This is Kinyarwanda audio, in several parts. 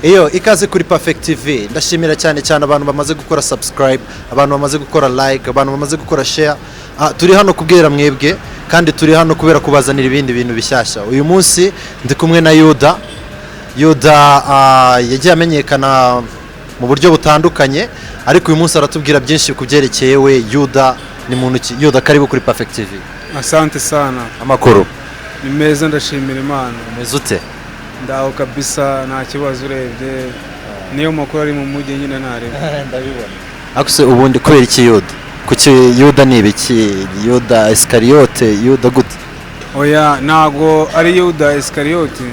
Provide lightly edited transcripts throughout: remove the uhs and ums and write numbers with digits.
Iyo ikaze kuri Perfect TV. Ndashimira cyane cyane abantu bamaze gukora subscribe, abantu bamaze gukora like, abantu bamaze gukora share. Turi hano kubwira mwebwe kandi turi hano kubera kubazanira ibindi bintu bishyashya. Uyu munsi ndi kumwe na Yuda. Yuda yagiye amenyekana mu buryo butandukanye, ariko uyu munsi aratubwira byinshi ku byerekeye we. Yuda ni muntu ki? Yuda, karibu kuri Perfect TV. Asante sana. Amakuru? Ni meza, ndashimira Imana. Umeze ute? Ndaho kabisa, nta kibazo. Urebye niyo makuru ari mu mujyi nyine, ntareba. Ndabibona. Ariko se ubundi kubera iki Yuda? Kuki Yuda? Ni ibiki? Yuda Isikariyote? Yuda gute? Oya, ntago ari Yuda Isikariyoti.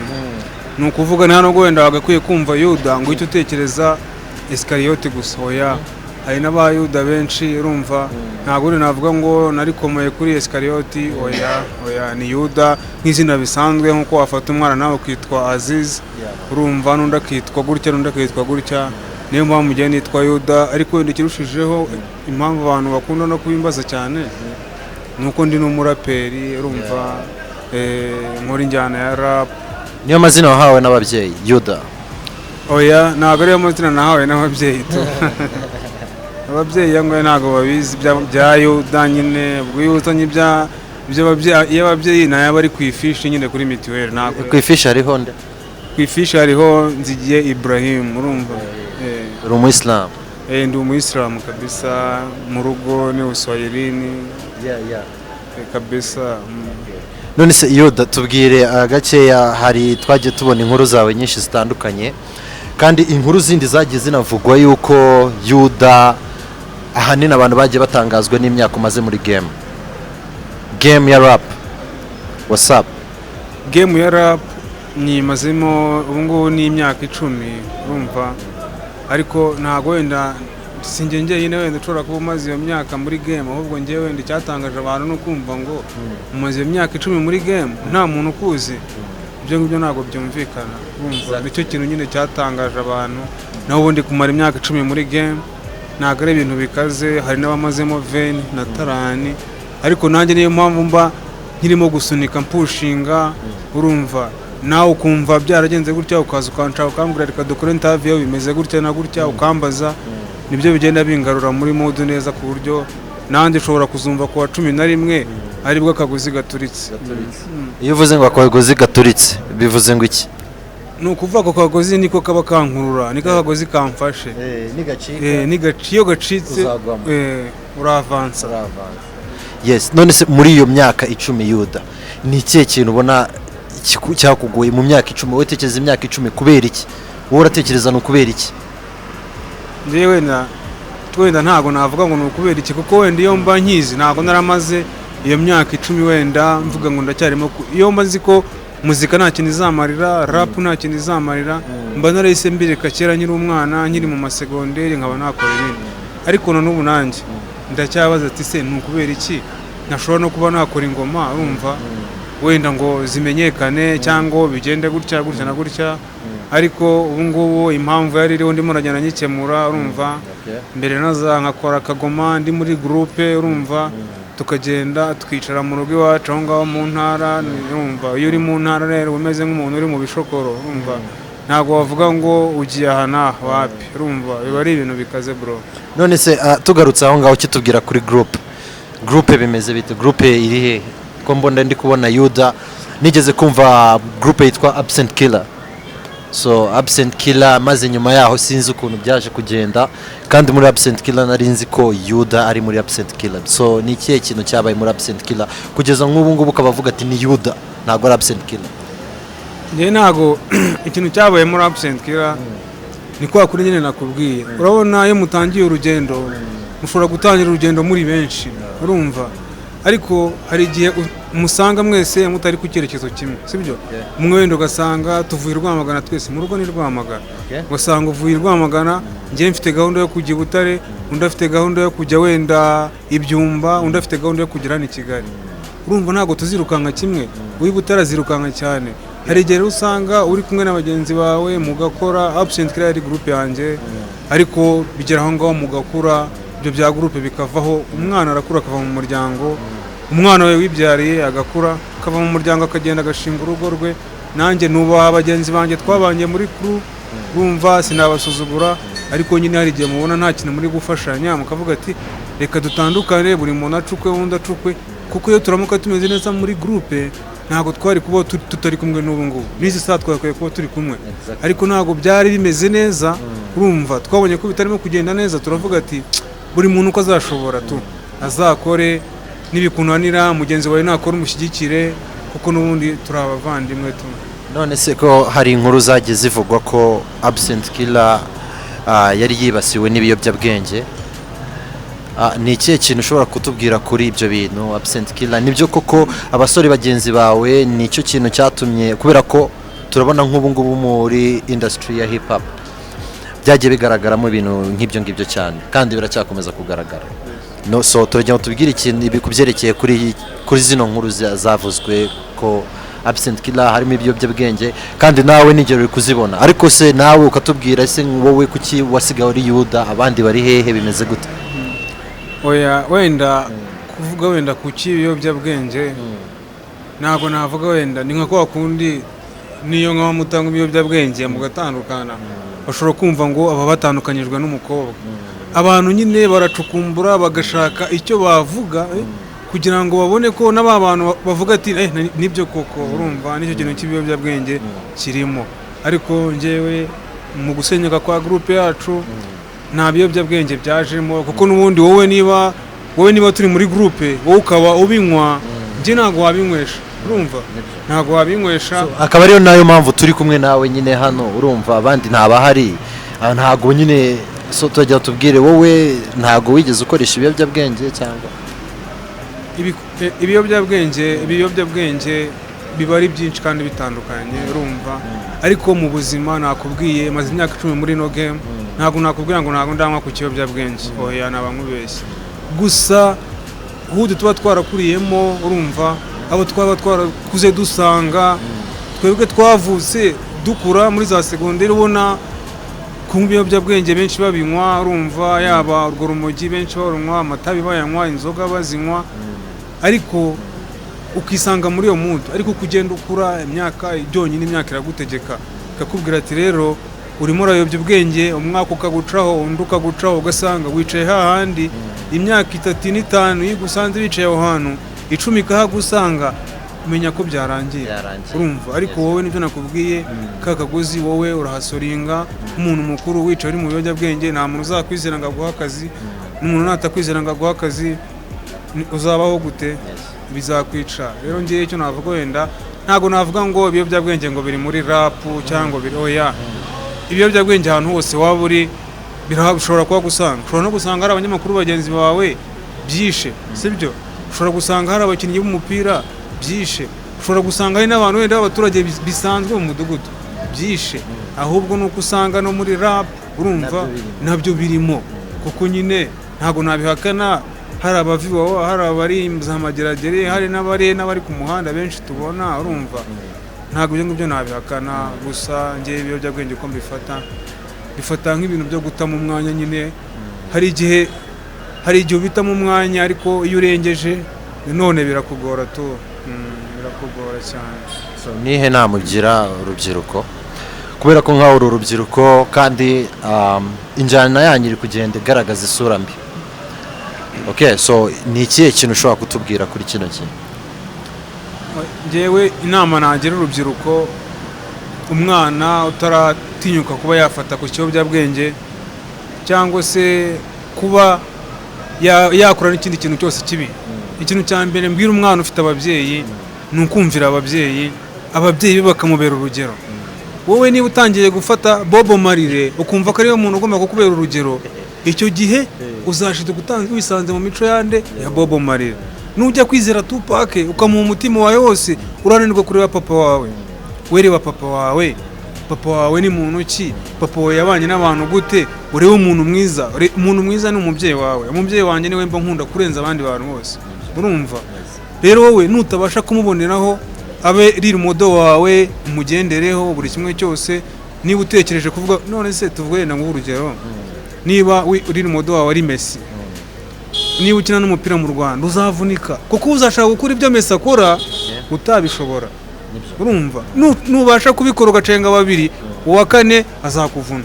Ni ukuvuga nta nubwo wenda wagakwiye kumva Yuda ngo uhite utekereza Isikariyoti gusa. Oya, hari n'abayuda benshi, urumva. Ntabwo uri navuga ngo narikomeye kuri Esikariyoti. Oya, oya, ni Yuda nk'izina bisanzwe, nk'uko wafata umwana nawe ukitwa Aziz, urumva, n'undi akitwa gutya, n'undi akitwa gutya. Niyo mpamvu ugiye nitwa Yuda. Ariko wenda ikirushijeho, impamvu abantu bakunda no kubimbaza cyane, ni uko ndi n'umuraperi, urumva, nkora injyana ya rap. Niyo mazina wahawe n'ababyeyi, Yuda? Oya, ntabwo ariyo mazina nahawe n'ababyeyi tu. Ababyeyi yangoye ntabwo babizi bya Yuda nyine. Ubwo iyo uzanye iby'ababyeyi, iyo ababyeyi nayo aba ari ku ifishi nyine kuri mituweli, ntabwo. Ku ifishi hariho nde? Ku ifishi hariho Nzigiye Ibrahim, urumva. Uri umuyisilamu? Eh, ndi umuyisilamu kabisa. Mu rugo ni uswahilini. Kabisa. None se Yuda, tubwire gakeya. Hari twagiye tubona inkuru zawe nyinshi zitandukanye, kandi inkuru zindi zagiye zinavugwa yuko Yuda ahanini abantu bagiye batangazwa n'imyaka umaze muri game ya rap. What's up? Game ya rap nyimazemo ubu ngubu ni imyaka 10, urumva. Ariko ntabwo wenda sinjye njyenyine wenda ushobora kuba umaze iyo myaka muri game. Ahubwo njyewe wenda icyatangaje abantu ni ukumva ngo umaze iyo myaka 10 muri game nta muntu ukuzi. Ibyo ngibyo ntabwo byumvikana, urumva. Nicyo kintu nyine cyatangaje abantu. Naho ubundi kumara imyaka 10 muri game ntabwo ari ibintu bikaze. Hari n'abamazemo 20 na 30. Ariko nanjye niyo mpamvu mba nkirimo gusunika, mpushinga, urumva. Nawe ukumva byaragenze gutya, ukaza ukanshaka, ukambwira reka dukore interview, bimeze gutya na gutya, ukambaza. Nibyo bigenda bingarura muri mood neza, ku buryo nanjye ushobora kuzumva ku wa 11 aribwo akagozi gaturitse. Iyo uvuze ngo akagozi gaturitse, bivuze ngo iki? Ni ukuvuga ako kagozi niko kaba kankurura, niko akagozi kamfashe. Iyo gacitse Uzagwamo. Uravansa. Yes. None se muri iyo myaka 10, Yuda, ni ikihe kintu ubona cyakugoye mu myaka 10? Wowe tekereza imyaka 10, kubera iki? Wowe uratekereza ni ukubera iki? Njyewe wenda ntabwo navuga ngo ni ukubera iki, kuko wenda iyo mba nkizi ntabwo naramaze iyo myaka 10 wenda mvuga ngo ndacyarimo. Iyo mba nzi ko muzika nta kintu izamarira, rap nta kintu izamarira, mba narahise mbireka kera nkiri umwana, nkiri mu masegonderi, nkaba nakora ibindi. Ariko na n'ubu nanjye ndacyabaza ati: se ni ukubera iki ntashobora no kuba nakora ingoma, urumva, wenda ngo zimenyekane cyangwa bigende gutya gutya na gutya? Ariko ubu ngubu impamvu yari iriho ndimo ndagenda nyikemura, urumva. Mbere naza nkakora akagoma ndi muri groupe, urumva, tukagenda tukicara mu rugo iwacu aho ngaho mu ntara. Urumva, iyo uri mu ntara rero uba umeze nk'umuntu uri mu bishokoro, urumva. Ntabwo wavuga ngo ugiye aha n'aha, wapi. Urumva, biba ari ibintu bikaze, bro. None se tugarutse aho ngaho kitubwira kuri groupe bimeze bite? Groupe iri he, ko mbona ndi kubona Yuda? Nigeze kumva groupe yitwa Absent Killer. So Absent Killer, maze nyuma yaho sinzi ukuntu byaje kugenda, kandi muri Absent Killer nari nzi ko Yuda ari muri Absent Killer. So ni ikihe kintu cyabaye muri Absent Killer kugeza nk'ubu ngubu ukaba avuga ati ni Yuda, ntabwo ari Absent Killer? Njye ntabwo ikintu cyabaye muri Absent Killer ni kwa kuri nyine nakubwiye. Urabona, iyo mutangiye urugendo, mushobora gutangira urugendo muri benshi, urumva, ariko hari igihe musanga mwese mutari ku cyerekezo kimwe, sibyo? Umwe wenda ugasanga tuvuye i Rwamagana, twese mu rugo ni Rwamagana, ugasanga uvuye i Rwamagana, njyewe mfite gahunda yo kujya i Butare, undi afite gahunda yo kujya wenda i Byumba, undi afite gahunda yo kugera hano i Kigali. Urumva, ntabwo tuzirukanka kimwe. Uw'i Butare azirukanka cyane. Hari igihe rero usanga uri kumwe na bagenzi bawe mugakora Absent Killer, yari groupe yanjye, ariko bigera aho ngaho mugakura, ibyo bya groupe bikavaho. Umwana arakura akava mu muryango, umwana we wibyariye agakura akava mu muryango, akagenda agashinga urugo rwe. Nanjye nubaha bagenzi banjye twabanye muri crew. Urumva, sinabasuzugura, ariko nyine hari igihe mubona nta kintu muri gufashanya, mukavuga ati reka dutandukane, buri muntu acukwe, undi acukwe. Kuko iyo turamuka tumeze neza muri groupe, ntabwo twari kuba tutari kumwe n'ubu ngubu, n'izi saha twakwiye kuba turi kumwe. Ariko ntabwo byari bimeze neza. Urumva, twabonye ko bitarimo kugenda neza, turavuga ati buri muntu uko azashobora tu azakore, nibikunanira mugenzi wawe nakora umushyigikire, kuko n'ubundi turi abavandimwe tu. None se ko hari inkuru zagiye zivugwa ko Absent Killer yari yibasiwe n'ibiyobyabwenge, ni ikihe kintu ushobora kutubwira kuri ibyo bintu, Absent Killer? Nibyo koko abasore bagenzi bawe nicyo kintu cyatumye? Kubera ko turabona nk'ubu ngubu muri industry ya hip hop byagiye bigaragaramo ibintu nk'ibyo ngibyo cyane, kandi biracyakomeza kugaragara. No, so turagira ngo tubwire ikintu ibi ku byerekeye kuri zino nkuru zavuzwe ko Absent Killer harimo ibiyobyabwenge, kandi nawe nigero uri kuzibona. Ariko se nawe ukatubwira, ese wowe kuki wasigaye uri Yuda, abandi bari hehe, bimeze gute? Oya, wenda kuvuga wenda ku ibiyobyabwenge ntabwo navuga. Wenda ni nka kwa kundi niyo nkaba mutanga ibiyobyabwenge mugatandukana, bashobora kumva ngo aba batandukanyijwe n'umukobwa. Abantu nyine baracukumbura, bagashaka icyo bavuga kugira ngo babone ko n'aba bantu bavuga ati nibyo koko. Urumva, nicyo kintu cy'ibiyobyabwenge kirimo. Ariko njyewe mu gusenyuka kwa groupe yacu nta biyobyabwenge byajemo, kuko n'ubundi wowe niba turi muri groupe, wowe ukaba ubinywa, njye ntabwo wabinywesha. Urumva, ntabwo wabinywesha. Akaba ariyo nayo mpamvu turi kumwe nawe nyine hano. Urumva, abandi ntabahari. Ntabwo nyine, so turajya tubwire, wowe ntabwo wigeze ukoresha ibiyobyabwenge cyangwa? Ibiyobyabwenge biba ari byinshi kandi bitandukanye, urumva. Ariko mu buzima nakubwiye, maze imyaka 10 muri ino game, ntabwo nakubwira ngo ntabwo ndanywa ku kiyobyabwenge. Oya, naba nkubeshye. Gusa hood tuba twarakuriyemo, urumva, abo twaba twarakuze dusanga, twebwe twavutse dukura muri za segonderi ubona kunywa ibiyobyabwenge benshi babinywa. Urumva, yaba urwo rumogi benshi barunywa, amatabi bayanywa, inzoga bazinywa, ariko ukisanga muri iyo mood. Ariko uko ugenda ukura, imyaka byonyine, imyaka iragutegeka, ikakubwira ati rero urimo urayobya ubwenge. Umwaka ukagucaho, undi ukagucaho, ugasanga wicaye hahandi imyaka 3 n'5. Iyo ugusanze wicaye aho hantu, 10 ikahagusanga, umenya ko byarangiye. Byarangiye. Urumva, ariko wowe nibyo nakubwiye, ka kagozi wowe urahasoringa nk'umuntu mukuru. Wicaye uri mu biyobyabwenge, nta muntu uzakwizera ngo aguhe akazi. N'umuntu natakwizera ngo aguhe akazi, uzabaho gute? Bizakwica. Rero ngewe icyo navuga, wenda ntabwo navuga ngo ibiyobyabwenge ngo biri muri rap cyangwa biri, oya. Ibiyobyabwenge ahantu hose waba uri bishobora kuba gusanga. Ushobora no gusanga hari abanyamakuru bagenzi bawe byishe, sibyo? Ushobora gusanga hari abakinnyi b'umupira byishe, ushobora gusanga hari n'abantu wenda b'abaturage bisanzwe mu mudugudu byishe. Ahubwo ni uko usanga no muri rap, urumva, Nabyo birimo. nabyo birimo, kuko nyine ntabwo nabihakana, hari abaviwawa, hari abari za Mageragere, hari n'abari ku muhanda benshi tubona. Urumva, ntabwo ibyo ngibyo nabihakana. Gusa njyewe ibiyobyabwenge uko mbifata, bifata nk'ibintu byo gutama umwanya nyine. Hari igihe ubitamo umwanya, ariko iyo urengeje none birakugora tu. Birakugora cyane. So, nihe nama ugira urubyiruko? Kubera ko nkaho uru rubyiruko kandi injyana yanyu iri kugenda igaragaza isura mbi. Okay, so ni ikihe kintu ushobora kutubwira kuri kino kintu? Njyewe inama nagira urubyiruko, umwana utaratinyuka kuba yafata ku kiyobyabwenge cyangwa se kuba yakora n'ikindi kintu cyose kibi, ikintu cya mbere mbwira umwana ufite ababyeyi ni ukumvira ababyeyi, ababyeyi be bakamubera urugero. Wowe niba utangiye gufata Bob Marley, ukumva ko ariwe muntu ugomba kukubera urugero, icyo gihe uzashita wisanze mu mico yande? Ya Bob Marley. Nujya kwizera Tupac ukamuha umutima wawe wose, urananirwa kureba papa wawe. Wereba papa wawe, papa wawe ni muntu ki? Papa wawe yabanye n'abantu gute? Urebe umuntu mwiza. Umuntu mwiza ni umubyeyi wawe. Umubyeyi wanjye niwe mba nkunda kurenza abandi bantu bose. Urumva rero, wowe nutabasha kumuboneraho abe riri model wawe, umugendereho buri kimwe cyose. Niba utekereje kuvuga, none se tuvuge wenda nguhe urugero, niba uri model wawe ari Messi, niba ukina n'umupira mu Rwanda uzavunika, kuko uzashaka gukora ibyo Messi akora utabishobora. Urumva, nubasha kubikora ugacenga babiri. Uwa kane azakuvuna,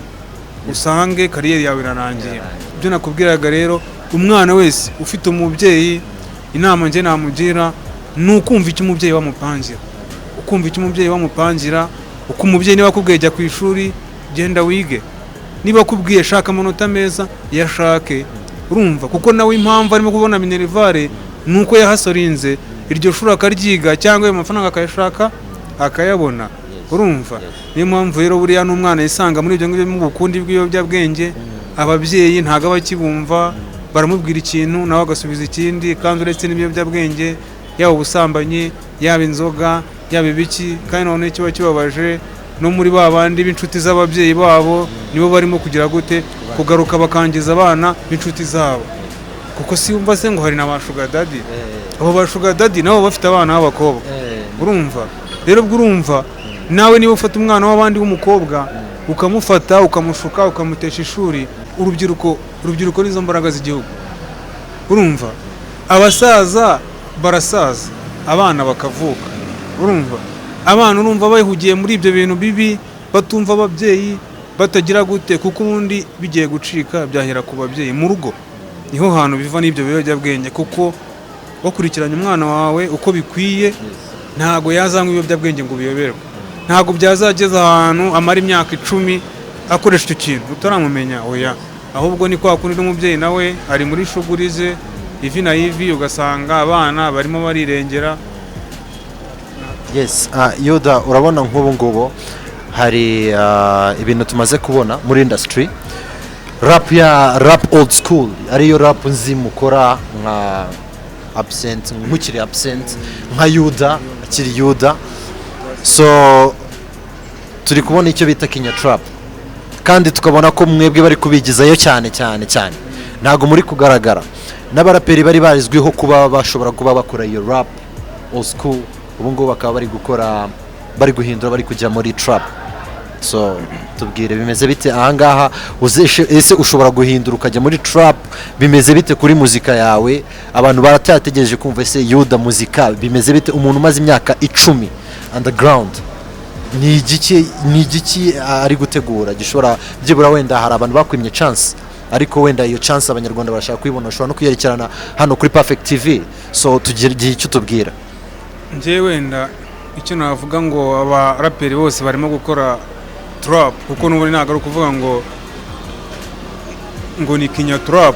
usange career yawe irarangiye. Ibyo nakubwiraga rero, umwana wese ufite umubyeyi, inama njye namugira ni ukumva icyo umubyeyi wamupangira, ukumva icyo umubyeyi wamupangira. Uko umubyeyi niba akubwiye jya ku ishuri, genda wige. Niba akubwiye shaka amanota meza, yashake. Urumva, kuko nawe impamvu arimo kubona minerval ni uko yahasorinze iryo shuri akaryiga, cyangwa ayo mafaranga akayashaka akayabona. Urumva, niyo mpamvu rero buriya n'umwana yisanga muri ibyo ngibyo mu bukundi bw'ibiyobyabwenge, ababyeyi ntabwo aba akibumva. Baramubwira ikintu nawe agasubiza ikindi. Kandi uretse n'ibiyobyabwenge, yaba ubusambanyi, yaba inzoga, yaba ibiki, kandi noneho kiba kibabaje no muri ba bandi b'inshuti z'ababyeyi babo, nibo barimo kugira gute, kugaruka bakangiza abana b'inshuti zabo. Kuko si wumva se ngo hari na ba sugar daddy? Abo ba sugar daddy nabo bafite abana b'abakobwa. Urumva rero, ubwo urumva nawe niba ufata umwana w'abandi w'umukobwa, ukamufata, ukamushuka, ukamutesha ishuri. Urubyiruko, urubyiruko nizo mbaraga z'igihugu. Urumva, abasaza barasaza, abana bakavuka. Urumva, abana urumva bahugiye muri ibyo bintu bibi, batumva ababyeyi, batagira gute, kuko ubundi bigiye gucika byahera ku babyeyi. Mu rugo niho hantu biva n'ibyo biyobyabwenge, kuko wakurikiranye umwana wawe uko bikwiye, ntabwo yazanywa ibiyobyabwenge ngo ubiyoberwe. Ntabwo byazageza ahantu amara imyaka 10 akoresha icyo kintu utaramumenya. Oya, ahubwo ni kwa kundi n'umubyeyi nawe ari muri shuguri ze ivi na ivi, ugasanga abana barimo barirengera. Yes, Yuda, urabona nk'ubu ngubu hari ibintu tumaze kubona muri industry rap, ya rap old school, ariyo rap nzi mukora nka Absent, nkukiri Absent, nka Yuda akiri Yuda. So turi kubona icyo bita Kinya Trap, kandi tukabona ko mwebwe bari kubigizayo cyane cyane cyane, ntabwo muri kugaragara. N'abaraperi bari bazwiho kuba bashobora kuba bakora iyo rap old school, ubu ngubu bakaba bari gukora, bari guhindura, bari kujya muri trap. So tubwire, bimeze bite ahangaha? Ese ushobora guhindura ukajya muri trap? Bimeze bite kuri muzika yawe? Abantu baracyategereje kumva, ese Yuda muzika bimeze bite? Umuntu umaze imyaka 10 underground, ni igiki ari gutegura gishobora byibura? Wenda hari abantu bakwimye chance, ariko wenda iyo chance Abanyarwanda barashaka kuyibona, ushobora no kuyerekerana hano kuri Perfect TV. So tugira igihe icyo tubwira. Njyewe wenda icyo navuga ngo abaraperi bose barimo gukora trap, kuko n'ubundi ntabwo ari ukuvuga ngo ni Kinya Trap.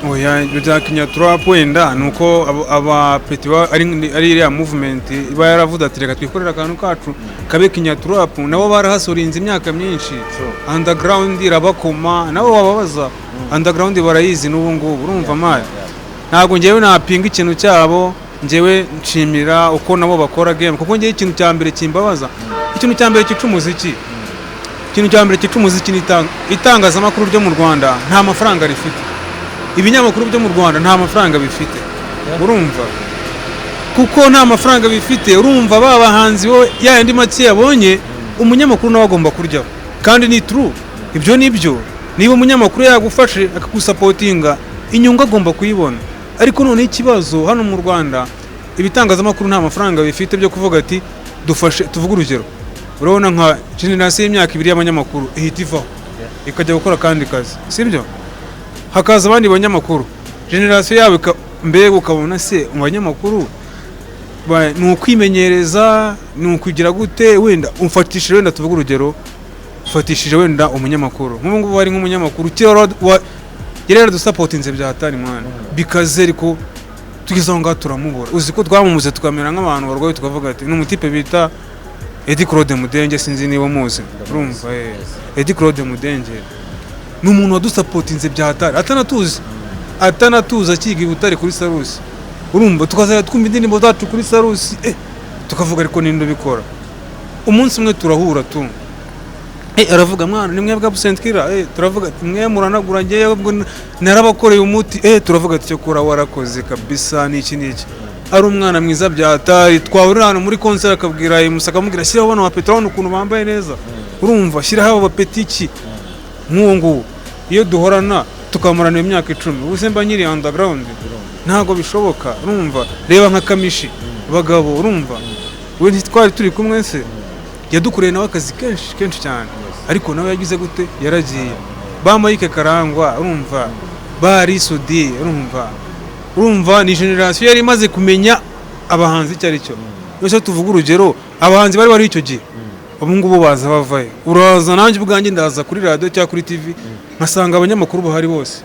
Oya, ibyo bya Kinya Trap wenda ni uko abapeti ari iriya movement iba yaravuze ati reka twikorere akantu kacu kabe Kinya Trap. Nabo barahasorinze imyaka myinshi, underground irabakoma, nabo wababaza underground barayizi n'ubu ngubu. Urumva maye, ntabwo njyewe napinga ikintu cyabo. Njyewe nshimira uko nabo bakora game, kuko njyewe ikintu cya mbere kimbabaza, ikintu cya mbere cyica umuziki, ikintu cya mbere cyica umuziki ni itangazamakuru ryo mu Rwanda nta mafaranga rifite. Ibinyamakuru byo mu Rwanda nta mafaranga bifite. Urumva, kuko nta mafaranga bifite, urumva ba bahanzi wowe ya yandi make yabonye, umunyamakuru nawe agomba kuryaho. Kandi ni true, ibyo ni byo. Niba umunyamakuru yagufashe akagusapotinga, inyungu agomba kuyibona. Ariko noneho ikibazo hano mu Rwanda, ibitangazamakuru nta mafaranga bifite byo kuvuga ati dufashe. Tuvuge urugero, urabona nka generation y'imyaka 2 y'abanyamakuru ihita ivaho ikajya gukora akandi kazi, sibyo? Hakaza abandi banyamakuru, generation yabo mbega ukabona se mu banyamakuru ni ukwimenyereza, ni ukugira gute? Wenda umfatishije, wenda tuvuge urugero, ufatishije wenda umunyamakuru nk'ubu ngubu, hari nk'umunyamakuru kera yari yaradusapotinze bya hatari mwana bikaze, ariko tugeze aho ngaho turamubura. Uzi ko twamumuze tukamera nk'abantu barwaye, tukavuga ati ni umutipe bita Eddy Claude Mudenge, sinzi niba muzi. Urumva, Eddy Claude Mudenge ni umuntu wadusapotinze bya hatari atanatuzi, atanatuzi, akiga i Butare kuri Salus. Urumva, tukazajya twumva indirimbo zacu kuri Salus, tukavuga ariko ninde ubikora? Umunsi umwe turahura tu, aravuga mwana ni mwebwe Absent Killer. Turavuga ati mwe muranagura, ngewe ubwo narabakoreye umuti. Turavuga ati cyo kura warakoze kabisa, n'iki n'iki. Ari umwana mwiza bya hatari. Twahurira ahantu muri concert akabwira Musa, akamubwira shyiraho bano bapeti, urabona ukuntu bambaye neza, urumva, shyiraho abo bapeti iki. Nk'uwo nguwo iyo duhorana tukamarana imyaka 10, ubu se mba nkiri underground? Ntabwo bishoboka. Urumva, reba nka Kamishi bagabo, urumva we ntitwari turi kumwe se? Yadukoreye nawe akazi kenshi kenshi cyane. Ariko nawe yagize gute? Yaragiye. Ba Mike Karangwa, urumva, ba Risudi, urumva ni generation yari imaze kumenya abahanzi icyo ari cyo. Yose tuvuga urugero, abahanzi bari bari icyo gihe, ubu ngubu baza bavayo. Uraza, nanjye ubwanjye ndaza kuri radiyo cyangwa kuri TV, nkasanga abanyamakuru bahari bose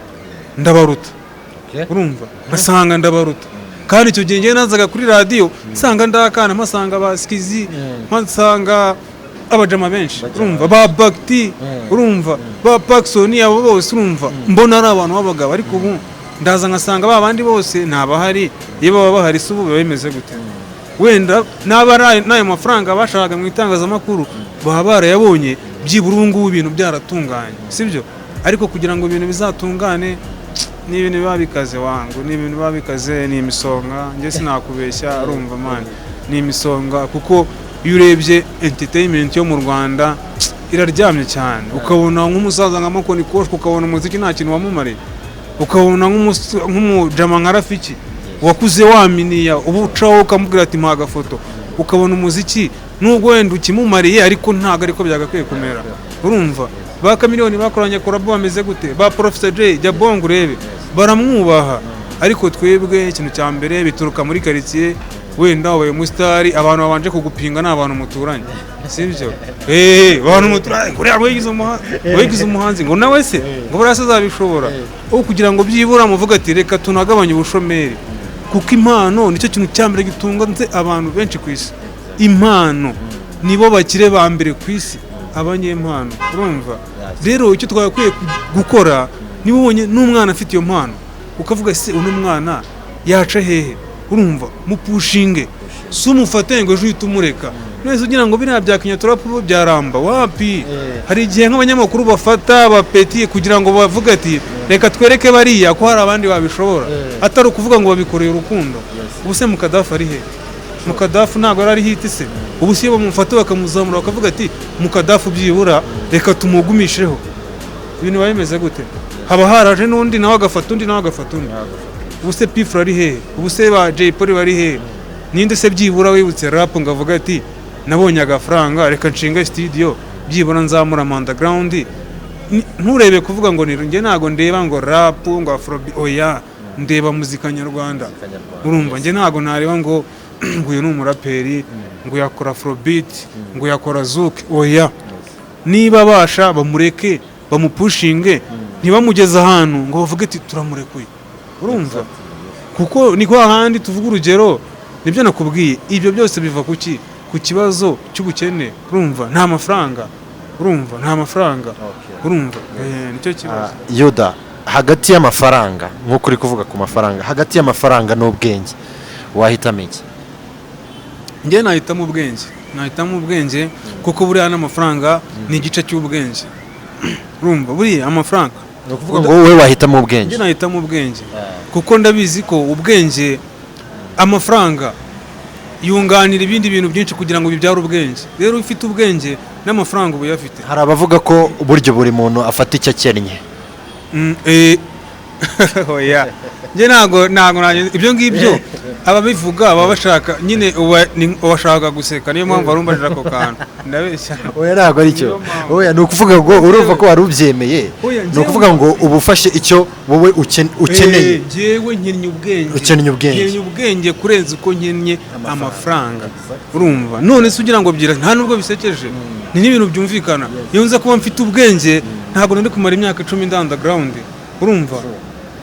ndabaruta. Urumva, nkasanga ndabaruta, kandi icyo gihe njyewe nazaga kuri radiyo nsanga ndakana, mpasanga ba Skizi, mpasanga abajama benshi, urumva, ba Bagiti, urumva, ba Pacson, abo bose urumva mbona ari abantu b'abagabo. Ariko ubu ndaza nkasanga ba bandi bose ntabahari. Iyo baba bahari se ubu biba bimeze gute? Wenda n'aba ari n'ayo mafaranga bashakaga mu itangazamakuru baba barayabonye, byibura ubu ngubu ibintu byaratunganye, sibyo? Ariko kugira ngo ibintu bizatungane ni ibintu biba bikaze wangu, ni ibintu biba bikaze, ni imisonga. Njye sinakubeshya, urumva man, ni imisonga, kuko iyo urebye entertainment yo mu Rwanda iraryamye cyane. Ukabona nk'umusaza nka Makoni Koshwa, ukabona umuziki nta kintu wamumariye. Ukabona nk'umujama nka Rafiki wakuze waminiya, uba ucaho ukamubwira ati mpa agafoto, ukabona umuziki nubwo wenda ukimumariye, ariko ntabwo ariko byagakwiye kumera. Urumva, ba Chameleone bakoranye collabo bameze gute? Ba Professor Jay, jya bongo urebe, baramwubaha. Ariko twebwe ikintu cya mbere bituruka muri karitsiye. Wenda wabaye umusitari, abantu babanje kugupinga ni abantu muturanye, sibyo? Abantu muturanye ngo uriya wigize umuhanzi, ngo nawe se ngo buriya se azabishobora? Aho kugira ngo byibura muvuga ati reka tunagabanye ubushomeri, kuko impano nicyo kintu cya mbere gitunze abantu benshi ku isi. Impano nibo bakire ba mbere ku isi, abanyempano. Urumva rero, icyo twagakwiye gukora, niba ubonye n'umwana afite iyo mpano, ukavuga se uno mwana yaca hehe? Urumva, mupushinge, si umufate ngo ejo uhite umureka. None ugira ngo biriya bya Kinyatrap byaramba? Wapi. Hari igihe nk'abanyamakuru bafata bapeti kugira ngo bavuge ati reka twereke bariya ko hari abandi babishobora, atari ukuvuga ngo babikoreye urukundo. Ubu se Mukadafu ari he? Mukadafu ntabwo yari ari hit se? Ubu se iyo bamufata bakamuzamura, bakavuga ati Mukadafu byibura reka tumugumisheho, ibintu biba bimeze gute? Haba haraje n'undi, nawe agafata undi, nawe agafata undi. Ubu se Pfla ari hehe? Ubu se ba Jay Polly bari hehe? Ninde se byibura wibutse rap ngo avuge ati nabonye agafaranga, reka nshinge studio, byibura nzamura underground? Nturebe kuvuga ngo ni njye, ntabwo ndeba ngo rap, ngo afrobeat, oya, ndeba muzika nyarwanda. Urumva, njye ntabwo nareba ngo uyu ni umuraperi, ngo yakora afrobeat, ngo yakora zouk, oya. Niba abasha bamureke, bamupushinge, ntibamugeze ahantu ngo bavuge ati turamurekuye. Urumva, kuko ni kwa handi tuvuga urugero, nibyo nakubwiye, ibyo byose biva kuki? Ku kibazo cy'ubukene. Urumva, nta mafaranga. Urumva, nta mafaranga. Urumva, nicyo kibazo. Yuda, hagati y'amafaranga, nk'uko uri kuvuga ku mafaranga, hagati y'amafaranga n'ubwenge wahitamo iki? Njye nahitamo ubwenge, nahitamo ubwenge, kuko buriya n'amafaranga ni igice cy'ubwenge. Urumva, buriya amafaranga Ni ukuvuga ngo wowe wahitamo ubwenge? Njye nahitamo ubwenge, kuko ndabizi ko ubwenge, amafaranga yunganira ibindi bintu byinshi kugira ngo bibyare ubwenge. Rero ufite ubwenge n'amafaranga uba uyafite. Hari abavuga ko buryo buri muntu afata icyo akennye. Oya, njye ntabwo ibyo ngibyo. Ababivuga baba bashaka nyine ubashaka guseka, niyo mpamvu warumbajije ako kantu, ndabeshya? Oya, ntabwo ari cyo. Niyo mpamvu. Oya, ni ukuvuga ngo urumva ko wari ubyemeye. Oya, Ni ukuvuga ngo uba ufashe icyo wowe ukeneye. Njyewe nkennye ubwenge. Ukennye ubwenge. Nkennye ubwenge kurenza uko nkennye amafaranga. Urumva, none se ugira ngo byira nta nubwo bisekeje, ni n'ibintu byumvikana. Iyo nza kuba mfite ubwenge ntabwo nari kumara imyaka 10 ndi underground. Urumva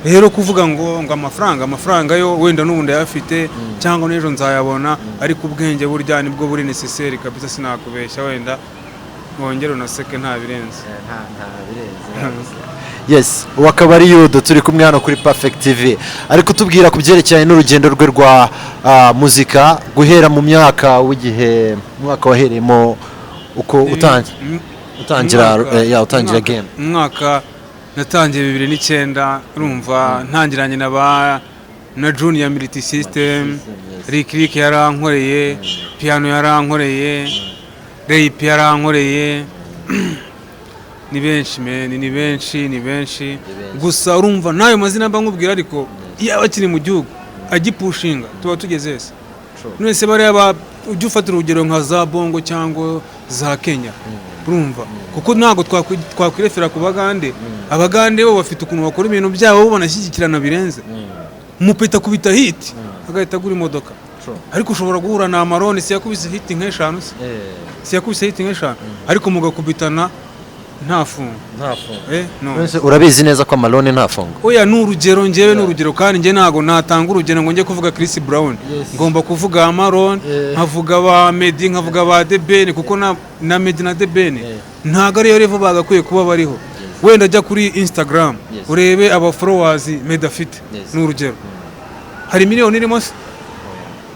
rero, kuvuga ngo amafaranga yo wenda n'ubu ndayafite cyangwa n'ejo nzayabona, ariko ubwenge burya nibwo buri nécessaire kabisa. Sinakubeshya, wenda wongere unaseke, nta birenze. Yes, uwo akaba ari Yuda, turi kumwe hano kuri Perfect TV, ari kutubwira ku byerekeranye n'urugendo rwe rwa muzika guhera mu myaka w'igihe, umwaka wahereyemo uko utangira ya utangira game. Umwaka natangiye 2009. Urumva, ntangiranye na ba na Junior Multi System. Rick Rick yarankoreye piano, yarankoreye Rape, yarankoreye, ni benshi man, ni benshi, ni benshi. Gusa urumva n'ayo mazina mba nkubwira, ariko iyo aba akiri mu gihugu agipushinga tuba tugeze hese. None se bariya ujya ufata urugero nka za Bongo cyangwa za Kenya. Urumva, kuko ntabwo twakwirefera ku Bagande. Abagande bo bafite ukuntu bakora ibintu byabo, bo banashyigikirana birenze. Umupeta akubita hit agahita agura imodoka. Ariko ushobora guhura na Amarone, si yakubise hit nk'eshanu se? Si yakubise hit nk'eshanu, ariko mugakubitana nta fungo. Nta fungo. No. None se urabizi neza ko Amarone nta fungo? Oya, ni urugero njyewe, ni urugero. Kandi njye ntabwo natanga urugero ngo njye kuvuga Chris Brown. Ngomba kuvuga Amarone, nkavuga ba Meddy, nkavuga ba The Ben, kuko na Meddy na The Ben ntabwo ariyo level bagakwiye kuba bariho. Wenda ajya kuri Instagram, urebe aba followers Meddy afite. Ni urugero, hari miliyoni irimo se?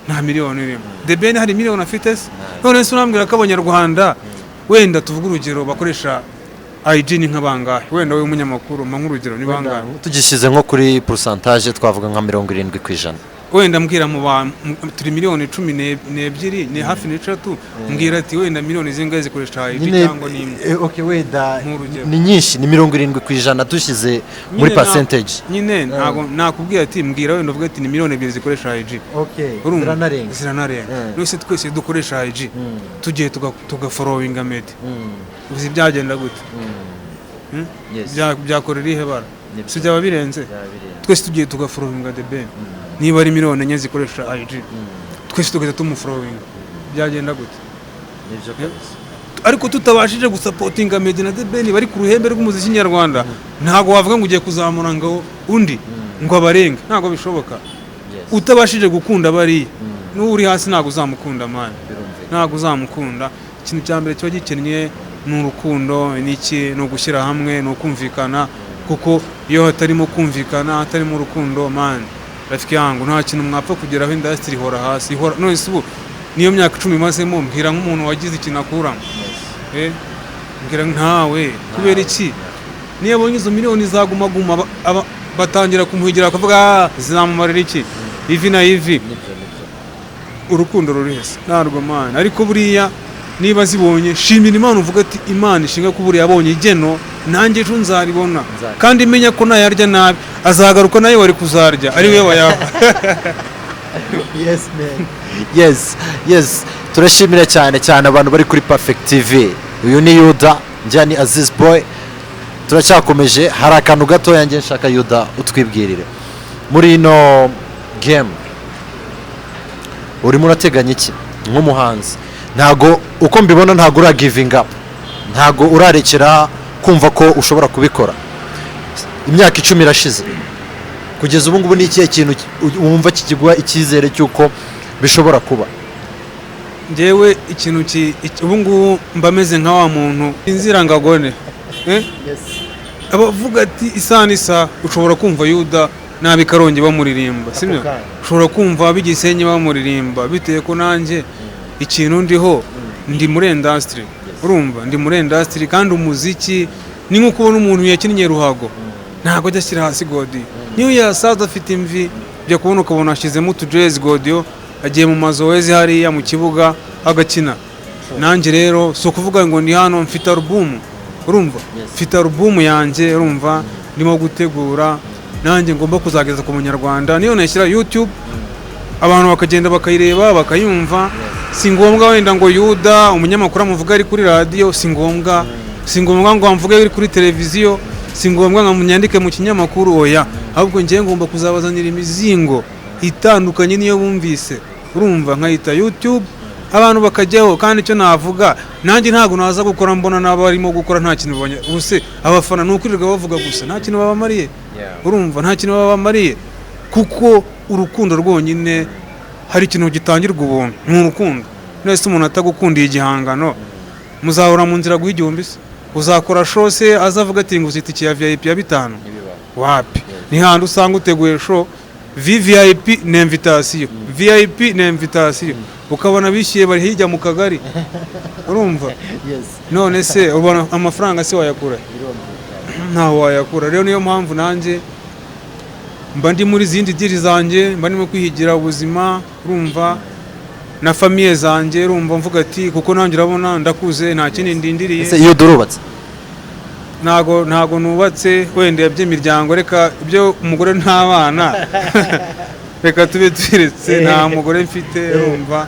Nta miliyoni irimo. The Ben hari miliyoni afite se? None se urambwira ko Abanyarwanda, wenda tuvuge urugero, bakoresha IG ni nk'abangahe? Wenda wowe umunyamakuru, mpa nk'urugero, ni bangahe? Tugishyize nko kuri pourcentage, twavuga nka 70%. Wenda mbwira, mu ba turi miliyoni 12, ni hafi n'eshatu, mbwira ati wenda miliyoni zingahe zikoresha IG cyangwa n'imwe? Okay, wenda Nk'urugero. ni nyinshi, ni 70% dushyize muri Nyine percentage. Nyine ntabwo nakubwira ati mbwira, wenda uvuge ati ni miliyoni 2 zikoresha IG. Urumva? Ziranarenga. Ziranarenga. None twese dukoresha IG, tugiye tugafollowinga Meddy, uzi byagenda gute? Hmm? Byakora irihe bara? Nibyo. Si byaba birenze? Twese tugiye tugafollowinga The Ben, niba ari miliyoni 4 zikoresha IG, twese tugahita tumufollowinga, byagenda gute? Ariko tutabashije gusupportinga Meddy na The Ben bari ku ruhembe rw'umuziki nyarwanda, ntabwo wavuga ngo ugiye kuzamura ngo undi ngo abarenge, ntabwo bishoboka. Utabashije gukunda bariya, n'uwo uri hasi ntabwo uzamukunda, man, ntabwo uzamukunda. Ikintu cya mbere kiba gikennye ni urukundo, ni iki? Ni ugushyira hamwe, ni ukumvikana, kuko iyo hatarimo kumvikana, hatarimo urukundo, man, rafiki yangu, nta kintu mwapfa kugeraho. Industry ihora hasi, ihora. None se ubu niyo myaka 10 mazemo, mbwira nk'umuntu wagize ikintu akuramo. Mbwira ntawe. Kubera iki? Niyo abonye izo miliyoni zagumaguma, batangira kumuhigira, bakavuga: "Ah, zizamumarira iki?" Ivi na ivi, urukundo ruri hese? Ntarwo, man. Ariko buriya niba zibonye, shimira Imana, uvuga ati: "Imana ishinga ko buriya yabonye igeno, nanjye ejo nzaribona." Nzaribona. Kandi menya ko nayarya nabi azagaruka, nayo wari kuzarya ari we wayaba. Yes man, yes. Turashimira cyane cyane abantu bari kuri Perfect TV. Uyu ni Yuda, njya ni Aziz Boy. Turacyakomeje, hari akantu gatoya njye nshaka Yuda utwibwirire. Muri ino game urimo urateganya iki nk'umuhanzi? Ntago uko mbibona, ntago ura giving up, ntago urarekera kumva ko ushobora kubikora. Imyaka 10 irashize. Kugeza ubu ngubu ni ikihe kintu wumva kikiguha icyizere cy'uko bishobora kuba? Njyewe ikintu ubu ngubu mba meze nka wa muntu inzira ngagone. Abavuga ati isaha n'isaha ushobora kumva Yuda nabi Karongi bamuririmba, sibyo? Kanya. Ushobora kumva ab'Igisenyi bamuririmba, bitewe ko nanjye ikintu ndiho, ndi muri industry. Urumva, ndi muri industry, kandi umuziki ni nko kubona umuntu yakinnye ruhago, ntabwo ajya ashyira hasi godiyo. Niyo yasaza afite imvi, ujya kubona ukabona ashyizemo utujezi godiyo, agiye mu mazoezi hariya mu kibuga agakina. Nanjye rero si ukuvuga ngo ndi hano, mfite alubumu, urumva? Mfite alubumu yanjye, urumva, ndimo gutegura, nanjye ngomba kuzageza ku Munyarwanda. Niyo nayishyira YouTube, abantu bakagenda bakayireba, bakayumva. Si ngombwa wenda ngo Yuda umunyamakuru amuvuge ari kuri radiyo, si ngombwa, si ngombwa ngo amvuge ari kuri televiziyo, si ngombwa ngo munyandike mu kinyamakuru, oya. Ahubwo ngewe ngomba kuzabazanira imizingo itandukanye niyo bumvise, urumva, nkayita YouTube, abantu bakajyaho. Kandi icyo navuga, nanjye ntabwo naza gukora mbona n'abarimo gukora nta kintu babonye. Ubu se abafana ni ukwirirwa bavuga gusa, nta kintu babamariye? Urumva, nta kintu babamariye, kuko urukundo rwonyine, hari ikintu gitangirwa ubuntu, ni urukundo. Nese umuntu atagukundiye igihangano, muzahora mu nzira guha 1000 se? Uzakora show se azavuga ati ngo itike ya VIP ya 5? Wapi, ni handi usanga uteguye show, VVIP ni invitation, VIP ni invitation, ukabona bishyuye bari hirya mu kagari, urumva? None se ubona amafaranga se wayakura? Ntaho wayakura. Rero niyo mpamvu nanjye mba ndi muri zindi deal zanjye, mba ndimo kwihigira ubuzima, urumva, na famille zanjye, urumva, mvuga ati kuko nanjye urabona ndakuze, nta kindi ndindiriye. Ese iyo durubatse? Ntago nubatse. Wenda by'imiryango, reka ibyo umugore n'abana reka tube turetse. Nta mugore mfite, urumva.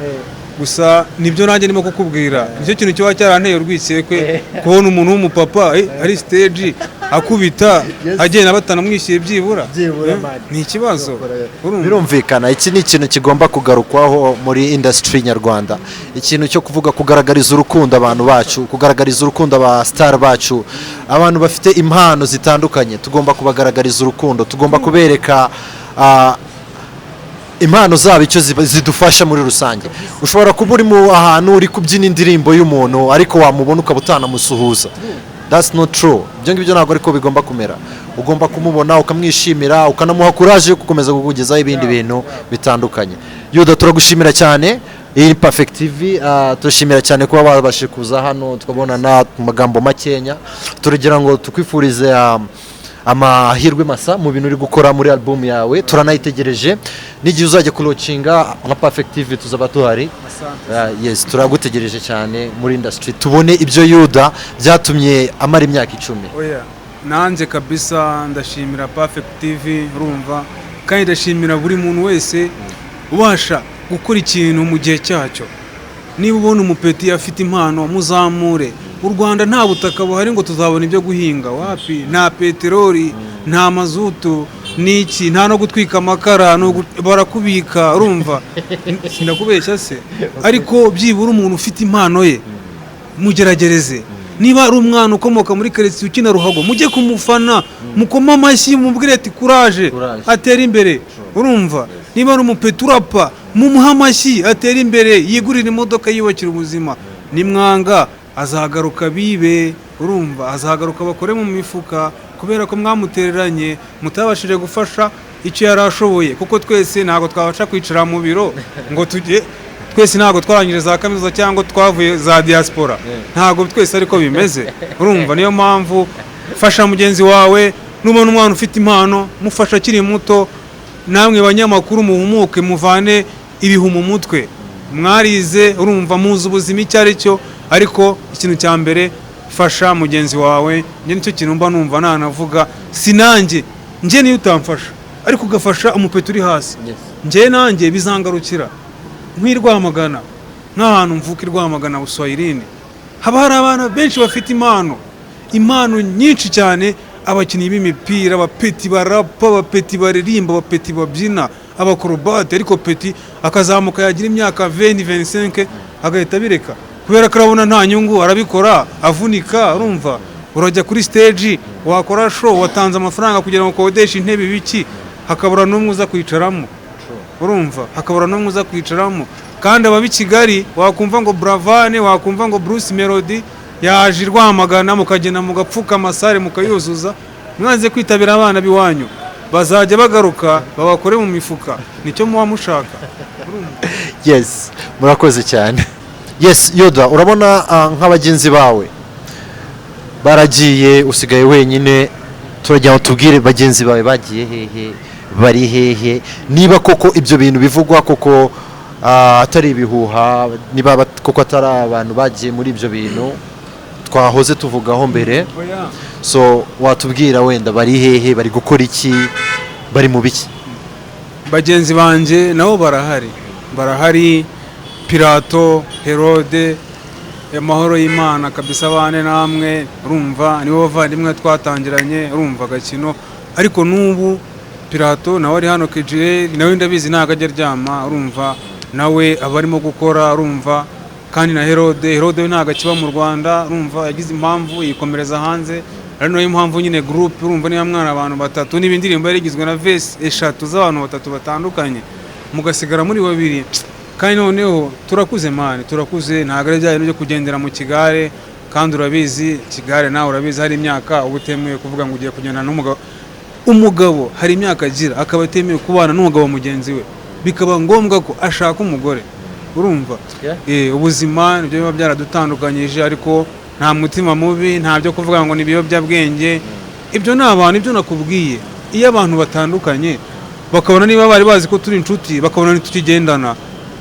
Gusa nibyo nanjye ndimo kukubwira, nicyo kintu kiba cyaranteye urwikekwe, kubona umuntu w'umupapa ari stage akubita, agenda batanamwishyuye byibura. Byibura, man. Ni ikibazo, urumva? Birumvikana, iki ni ikintu kigomba kugarukwaho muri industry nyarwanda, ikintu cyo kuvuga, kugaragariza urukundo abantu bacu, kugaragariza urukundo aba star bacu, abantu bafite impano zitandukanye. Tugomba kubagaragariza urukundo, tugomba kubereka impano zabo icyo zidufasha muri rusange. Ushobora kuba uri mu ahantu uri kubyina indirimbo y'umuntu, ariko wamubona ukaba utanamusuhuza. That's not true. Ibyo ngibyo ntabwo ariko bigomba kumera. Ugomba kumubona ukamwishimira, ukanamuha courage yo gukomeza kukugezaho ibindi bintu bitandukanye. Yuda, turagushimira cyane. Iyi ni Perfect TV. Turashimira cyane kuba babashije kuza hano tukabonana. Mu magambo makenya, turagira ngo tukwifurize amahirwe masa mu bintu uri gukora muri album yawe. Turanayitegereje, n'igihe uzajya kulaunchinga nka Perfect TV tuzaba tuhari. Yes, turagutegereje cyane muri industry, tubone ibyo Yuda byatumye amara imyaka 10. Oya, nanjye kabisa ndashimira Perfect TV, urumva, kandi ndashimira buri muntu wese ubasha gukora ikintu mu gihe cyacyo. Niba ubona umupeti afite impano, muzamure. U Rwanda nta butaka buhari ngo tuzabona ibyo guhinga, wapi, nta peteroli, nta mazutu, n'iki, nta no gutwika amakara, barakubika, urumva, sindakubeshya se? Ariko byibura umuntu ufite impano ye mugeragereze. Niba ari umwana ukomoka muri karitsiye ukina ruhago, mujye kumufana, mukome amashyi, mubwire ati "Courage." Courage. Atere imbere, urumva? Niba ari umupeti urapa, mumuhe amashyi, atere imbere, yigurire imodoka, yubakira ubuzima. Nimwanga azagaruka bibe, urumva, azagaruka bakore mu mifuka, kubera ko mwamutereranye, mutabashije gufasha icyo yari ashoboye, kuko twese ntabwo twabasha kwicara mu biro ngo tujye, twese ntabwo twarangije za kaminuza cyangwa twavuye za diaspora, ntabwo twese ariko bimeze, urumva? Niyo mpamvu fasha mugenzi wawe. Nubona umwana ufite impano, mufasha akiri muto. Namwe banyamakuru, muhumuke, muvane ibihu mu mutwe. Mwarize, urumva, muzi ubuzima icyo ari cyo, ariko ikintu cya mbere, fasha mugenzi wawe. Njye nicyo kintu mba numva nanavuga. Si nanjye, njye niyo utamfasha, ariko ugafasha umupeti uri hasi, njye nanjye bizangarukira. Nk'i Rwamagana, nk'ahantu mvuka i Rwamagana Buswahilini, haba hari abana benshi bafite impano, impano nyinshi cyane, abakinnyi b'imipira, abapeti barapa, abapeti baririmba, abapeti babyina, abakorobate, ariko petit akazamuka yagira imyaka 20, 25, agahita abireka kubera ko arabona nta nyungu, arabikora avunika. Urumva, urajya kuri stage, wakora show, watanze amafaranga kugira ngo ukodeshe intebe, ibiki, hakabura n'umwe uza kwicaramo, urumva, hakabura n'umwe uza kwicaramo. Kandi ababa i Kigali wakumva ngo Buravan, wakumva ngo Bruce Melody yaje i Rwamagana, mukagenda mugapfuka amasare mukayuzuza. Mwanze kwitabira abana b'iwanyu, bazajya bagaruka babakore mu mifuka. Nicyo muba mushaka. Yes, murakoze cyane. Yes, Yoda, urabona nk'abagenzi bawe baragiye, usigaye wenyine. Turagira ngo tubwire bagenzi bawe bagiye hehe, bari hehe, niba koko ibyo bintu bivugwa koko atari ibihuha, niba koko atari abantu bagiye muri ibyo bintu twahoze tuvugaho mbere. So watubwira wenda bari hehe, bari gukora iki, bari mu biki? Bagenzi banjye nabo barahari, barahari. Pirato, Herode, amahoro y'Imana kabisa bane namwe, urumva, nibo bavandimwe twatangiranye, urumva, agakino. Ariko n'ubu Pirato nawe ari hano KGL, nawe ndabizi ntabwo ajya aryama, urumva, nawe aba arimo gukora, urumva. Kandi na Herode, Herode we ntabwo akiba mu Rwanda, urumva, yagize impamvu yikomereza hanze. Ari nayo mpamvu nyine groupe, urumva, niba mwana abantu batatu, niba indirimbo yari igizwe na verse eshatu z'abantu batatu batandukanye, mugasigara muri babiri. Kandi noneho turakuze man, turakuze, ntabwo ari bya bintu byo kugendera mu kigare. Kandi urabizi kigare, nawe urabizi, hari imyaka uba utemewe kuvuga ngo ugiye kugendana n'umugabo. Umugabo hari imyaka agira akaba atemewe kubana n'umugabo mugenzi we, bikaba ngombwa ko ashaka umugore, urumva? Ubuzima nibyo biba byaradutandukanyije, ariko nta mutima mubi, nta byo kuvuga ngo ni ibiyobyabwenge. Ibyo ni abantu, ibyo nakubwiye, iyo abantu batandukanye bakabona, niba bari bazi ko turi inshuti, bakabona ntitukigendana,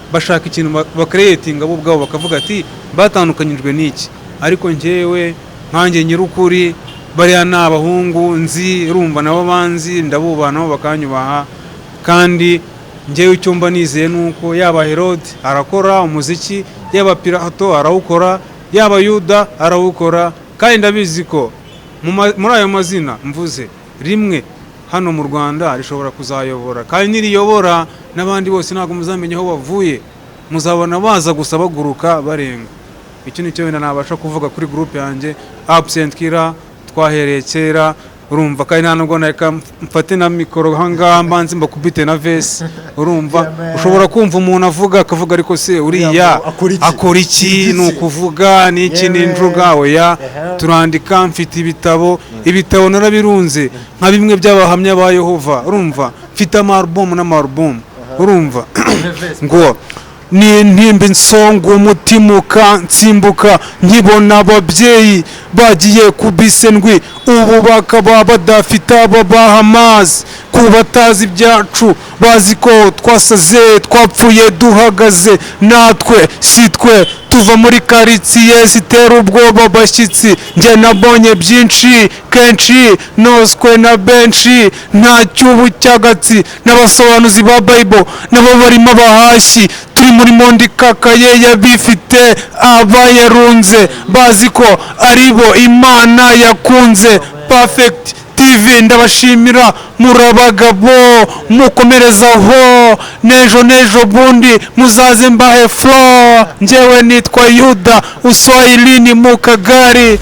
bashaka ikintu bacreatinga bo ubwabo, bakavuga ati batandukanyijwe n'iki. Ariko njyewe nkanjye nyir'ukuri, bariya ni abahungu nzi, urumva, nabo banzi, ndabubaha, nabo bakanyubaha kandi. Njyewe icyo mba nizeye ni uko yaba Herode arakora umuziki, yaba Pilato arawukora, yaba Yuda arawukora, kandi ndabizi ko muri ayo mazina mvuze rimwe hano mu Rwanda rishobora kuzayobora, kandi niriyobora n'abandi bose ntabwo muzamenya aho bavuye, muzabona baza gusa baguruka barenga. Icyo ni cyo wenda nabasha kuvuga kuri groupe yanjye Absent Killer. Twahereye kera, urumva, kandi nta nubwo nareka mfate na mikoro ahangaha mbanze mbakubite na verse, urumva. Yeah, man. Ushobora kumva umuntu avuga akavuga, ariko se uriya Akora iki? akora iki? Iki? Ni ukuvuga ni iki? Ni Yewe. injuga? Oya. Turandika, mfite ibitabo, ibitabo narabirunze nka bimwe by'Abahamya ba Yehova, urumva. Mfite ama album n'ama album, urumva. Ngo ni intimba insonga umutima ukansimbuka nkibona ababyeyi bagiye ku bise ndwi, ubu bakaba badafite ababaha amazi. Ku batazi ibyacu bazi ko twasaze, twapfuye duhagaze, natwe si twe tuva muri karitsiye zitera ubwoba abashyitsi. Njye nabonye byinshi kenshi, noswe na benshi, nta cyubu cy'agatsi n'abasobanuzi ba Bible nabo barimo abahashyi. Turi muri mondi kakaye y'abifite, abayarunze bazi ko ari bo Imana yakunze. Perfect TV, ndabashimira, muri abagabo, mukomerezaho. N'ejo n'ejo bundi muzaze mbahe flow. Njyewe nitwa Yuda Uswahilini mu kagari.